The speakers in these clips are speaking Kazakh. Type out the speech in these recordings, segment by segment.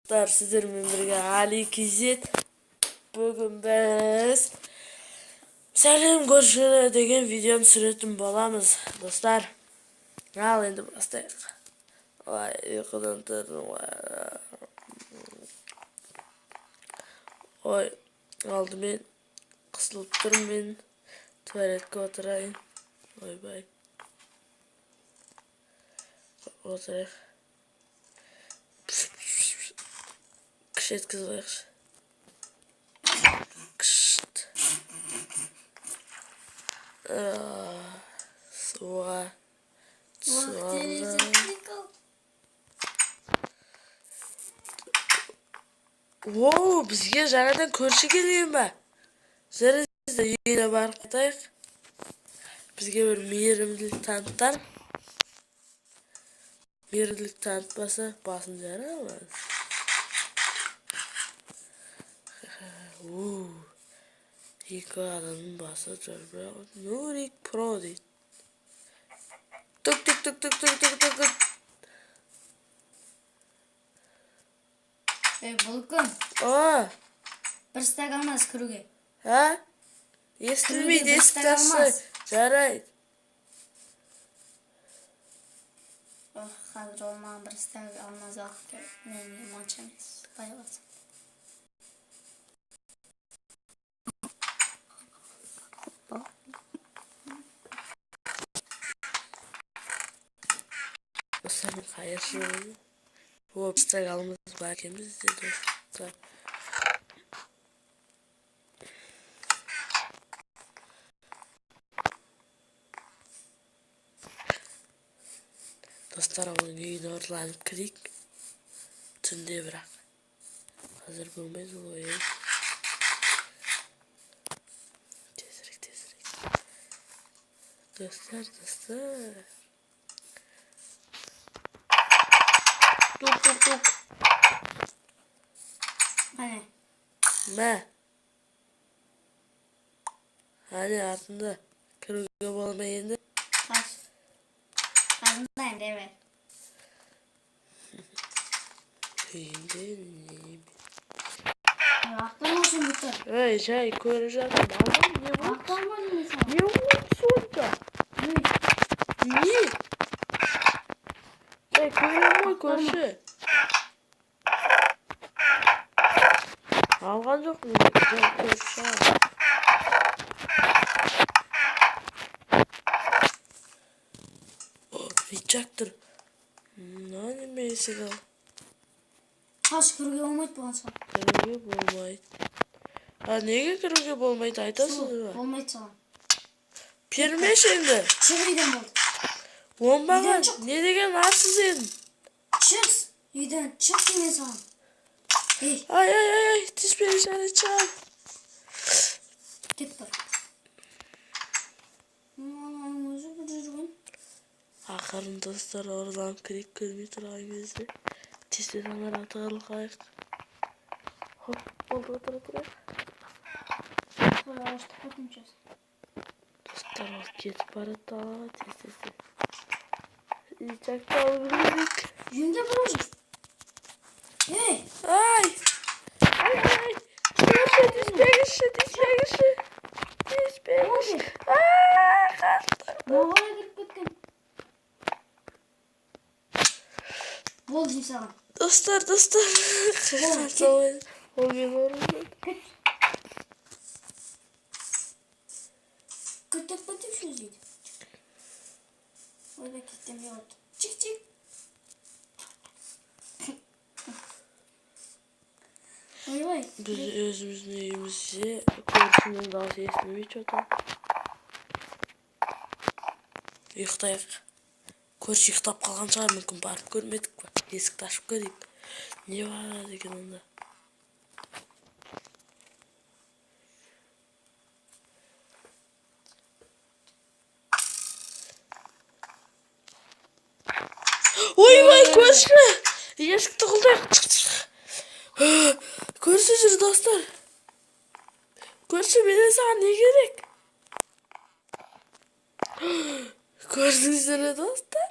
Достар, сіздермен бірге Али KZ. Бүгін біз Сәлем көрші деген видеоны түсіретін боламыз, достар. Ал енді бастайық. Ой, ұйқыдан тұрдым. Ой, алдымен қысылып тұрмын мен. Туалетке отырайын. Ойбай. Отырайық. Кіш еткізіп алайықшы. Кішт. Суға түсіп алдым. Оу, бізге жаңадан көрші келген ба? Жарайды, үйіне барып қайтайық. Бізге бір мейірімділік танытар. Мейірімділік танытпаса, басын жарамыз. Оу, екі адамның басы жарбырақ. Нурик Про дейді. Түк түк түк түк түк түк түк түк. Ей, бұл кім? А, Бір стак алмаз кіруге. а? Естілмейді, Кіруге бір есікті стак ашшы. алмаз. Жарайды. Ох, қазір ол маған бір стак алмаз алып керек. Мен монша емес. Бай болсын. Достар, мен қайыршы болдым. О, бір стак алмаз бар екен бізде, достар. Достар, оның үйіне ұрланып кірейік. Түнде бірақ. Қазір болмайды ол ой. Тезірек, тезірек. Достар, достар. Тук, тук, тук. Қане? Мә. Әне артында. Кіруге бола ма енді? Қаш. Қасындайым, давай. Үйінде не? Ақтарма сундукты. Ей, жай көріп жатырмын. Алған не болды? Ақтарма деймін саған. Не болды сонша? Ей, Не? Жай көремін ғой, көрші. Алған жоқпын. Жай көріп шығамын. О, рычаг тұр. Мына неме есік ал? Қаш, кіруге болмайды бұған саған. Кіруге болмайды. А неге кіруге болмайды, айтасыз ба? Болмайды саған. Пермеші енді. Шық үйден болды. Оңбаған. Үйден шық. Не деген арсыз едің? Шық. Үйден шық деймін саған. Ей, Ай, ай, ай, ай, тиіспе, жарайды, шығамын. Кет бар. Мынаның өзі бір жүрген. Ақырын, достар, ұрланып кірейік көрмей тұрған кезде. Тез тез анаға тығылып қалайық. Хоп, болды, отыра тұрайық. Солай ағашты қотыншасы. Достар, ол кетіп барады далаға, тез тез тез. Рычагты алып үлгерейік. Үйімде біреу жүр. Ей! Ай! Ай, ай, ай! Көрші, тиіспеңізші, тиіспеңізші. Тиіспеңізші. Ай, қаштым. Мына қалай кіріп кеткен? Болды деймін саған. Достар, достар. Болды, Қашан ол мені ұрып жатыр. Кет. Көтеп көтеп сөз дейді. Ойбай, кеттем не болды? Чик, чик. Ойбай. Біз өзіміздің үйімізде көршінің дауысы естілмей что-то. Ұйықтайық. Көрші ұйықтап қалған шығар, мүмкін барып көрмедік па? Есікті ашып көрейік. Не бар екен онда? Ойбай, көрші! Есікті құлдайық. Шық, шық. Көрші жүр, достар. Көрші, менен саған не керек? Көрдіңіздер ме, достар?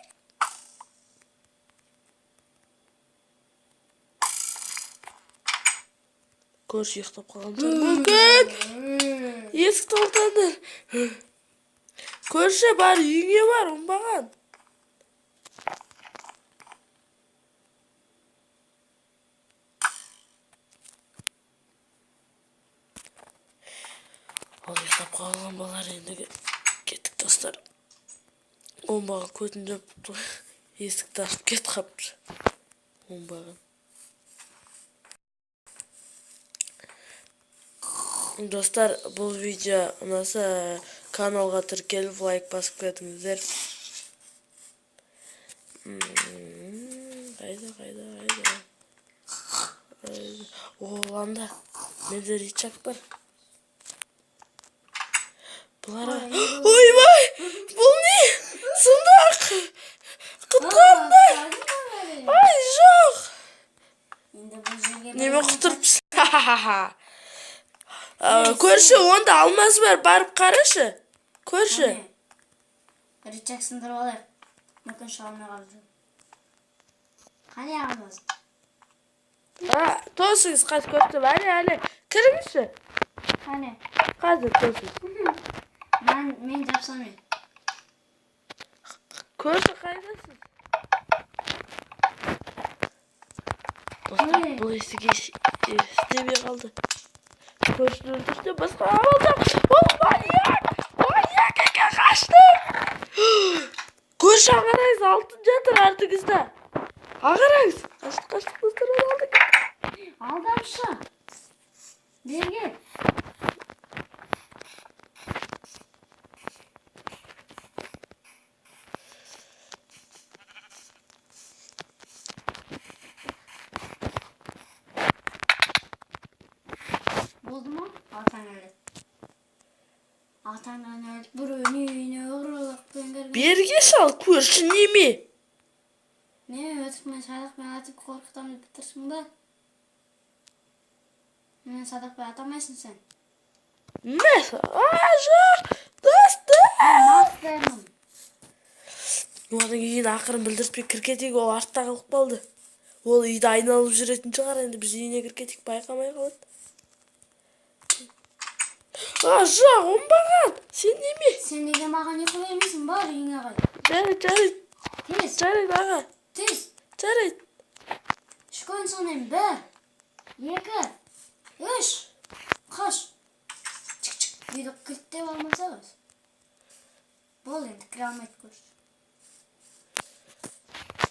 Көрші ұйықтап қалған шығар мүмкін. Есікті құлыптаңдар. Көрші, бар, үйіңе бар, оңбаған. Ол ұйықтап қалған болар енді. Кеттік, достар. Оңбаған көтін жауып, есікті ашып кетіп қалыпты. Оңбаған. Достар, бұл видео ұнаса, каналға тіркеліп, лайк басып кетіңіздер. Қайда, қайда, қайда? О, анда менде рычаг бар. Бұлар... Ойбай! Бұл не? Сұмдық! Құтқарыңдар! Ай, жоқ! Енді бұл жерге Неме құтырып... Көрші, онда алмаз бар, барып қарашы. Көрші. Рычаг сындырып алайық. Мүмкін шыға алмай қалды. Қане алмаз? Тосыңыз, қазір көрсетемін. Әне, әне. Кіріңізші. Қане? Қазір тосыңыз. Мен жапсамын. Көрші, қайдасыз? Достар, бұл есік істемей қалды. Көршіні өлтірсе басқа амал жоқ. Ол маньяк! Маньяк екен, қашты! Көрші, ағараңыз, алтын жатыр артыңызда. Ағараңыз. Қаштық, қаштық, достар, оны алдық. Алдамшы. Бері кел. Болды ма? Атаң өледі. Атаңнан өліп, біреуінің үйіне ұрлықпен кірген. Берге сал, көрші, неме? Не, өтірік мен садақпен атып қорқытамын деп тұрсың ба? Мен садақпен ата алмайсың сен. Мә, жоқ, достар! Мастермін. Оның үйін ақырын білдіртпей кіріп кетейік, ол артта қалып қалды. Ол үйді айналып жүретін шығар, енді біз үйіне кіріп кетейік, байқамай қалады. Жоқ, оңбаған. Сен неме? Сен неге маған ұйқы бермейсің? Бар, үйіңе қайт. Жарайды, жарайды. Тез. Жарайды, аға. Тез. Жарайды. Үш күн санаймын. 1, 2, 3. Қаш. Чик, чик. Үйді кілттеп алмаса өз. Бол енді, кіре алмайды көрші.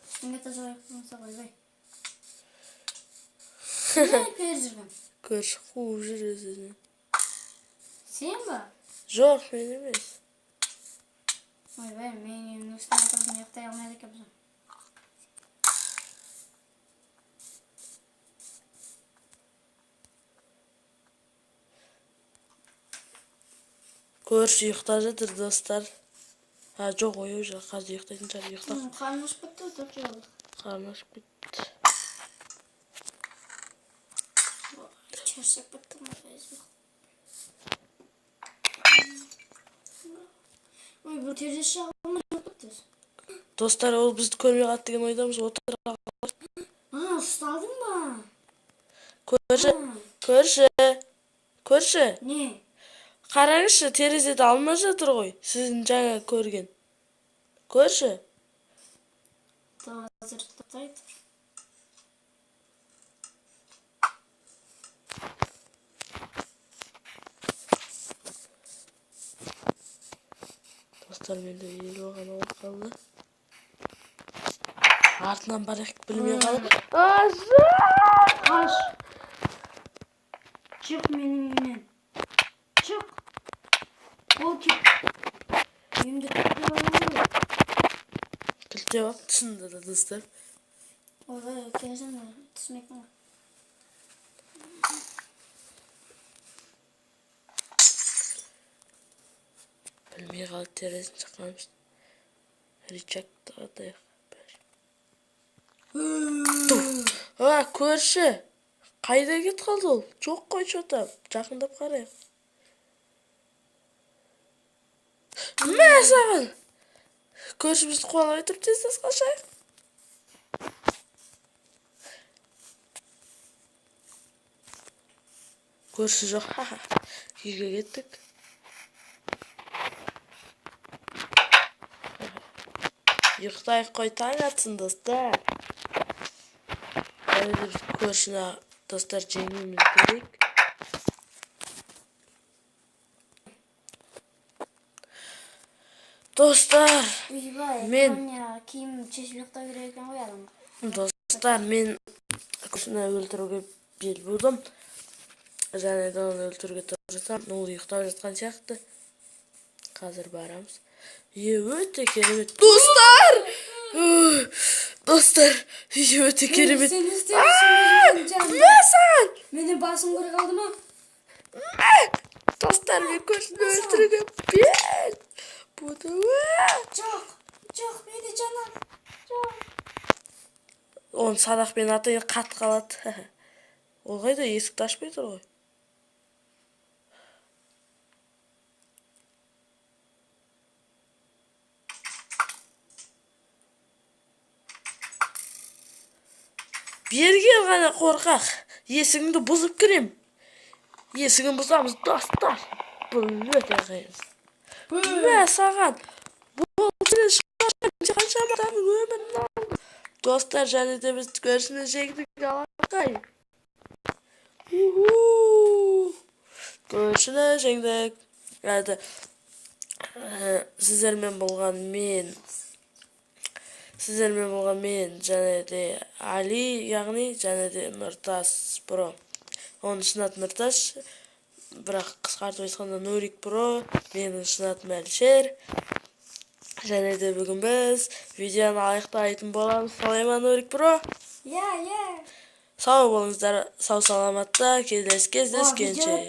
Үстіңге таза қойып қоймаса ойбай. Не көріп жүрген? Көрші қуып жүр өз-өзінен. Сен ба? Жоқ, мен емес. Ойбай, мен үйімнің үстіне отырып ұйықтай алмайды екенмін. Көрші ұйықтап жатыр, достар. Жоқ, ояу жүр, қазір ұйықтайтын шығар, ұйықтап. Қарны ашып кетті, төрт жыл болды. Қарны ашып кетті. Шаршап кеттім, ой, бұл терезесі жағылмай жоқ кетті. Достар, ол бізді көрмей қалды деген ойдамыз, отыра қалды. Ұсталдың ба? Көрші, көрші, көрші. Не? Қараңызшы, терезеде алма жатыр ғой, сіздің жаңа көрген. Көрші. Қазір тоқтай тұр. Достар, менде 50 ғана болып қалды. Артынан барайық, білмей қалып. Жоқ! Қаш! Шық менің үйімнен. Шық! Ол кеп. Үйімді кілттеп алған ғой. Кілттеп алып шынында да, достар. Ойбай, келесің ғой, түсінбейтін ғой. Білмей қалды, терезені шақырамыз. Рычагты атайық. Көрші, қайда кетіп қалды ол? Жоқ қой, чё-то. Жақындап қарайық. Мә саған! Көрші бізді қуалап тұрып, тез-тез қашайық. Көрші жоқ. Ха-ха. Үйге кеттік. Ұйықтайық қой, таң атсын, достар. Және де біз көршіні, достар, жеңуіміз керек. Достар, Ойбай, Мен- Тоня киім шешіп ұйықтау керек екен ғой адамға. достар, мен көршіні өлтіруге бел будым. Және де оны өлтіруге тырысамын. Ол ұйықтап жатқан сияқты. Қазір барамыз. Е, өте керемет. Достар! Ой, достар, үй өте керемет. Сен не істеп жүрсің? Мә саған! Менің басым құры қалды ма? Мә! Достар, мен көршіні өлтіруге бел будым. Жоқ, жоқ, мені жаным. Жоқ. Оны садақпен атайын, қат қалады. Ол қайда? Есікті ашпай тұр ғой. Бері кел ғана, қорқақ. Есігіңді бұзып кірем. Есігін бұзамыз, достар. Бұл өте қиын. Мә саған. Бұл сен қаншама адамның өмірін алды. Достар, және де біз көршіні жеңдік, алақай. Уху! Көршіні жеңдік. Әлі сіздермен болған мен, сіздермен болған мен және де Али, яғни және де Нұртас Бро. Оның шын аты Нұртас, бірақ қысқартып айтқанда Нурик Бро, менің шын атым Әлішер. Және де бүгін біз видеоны аяқтайтын боламыз. Солай ма, Нурик Бро? Иә, иә. Сау болыңыздар, сау саламатта, келесі кездескенше. Видео.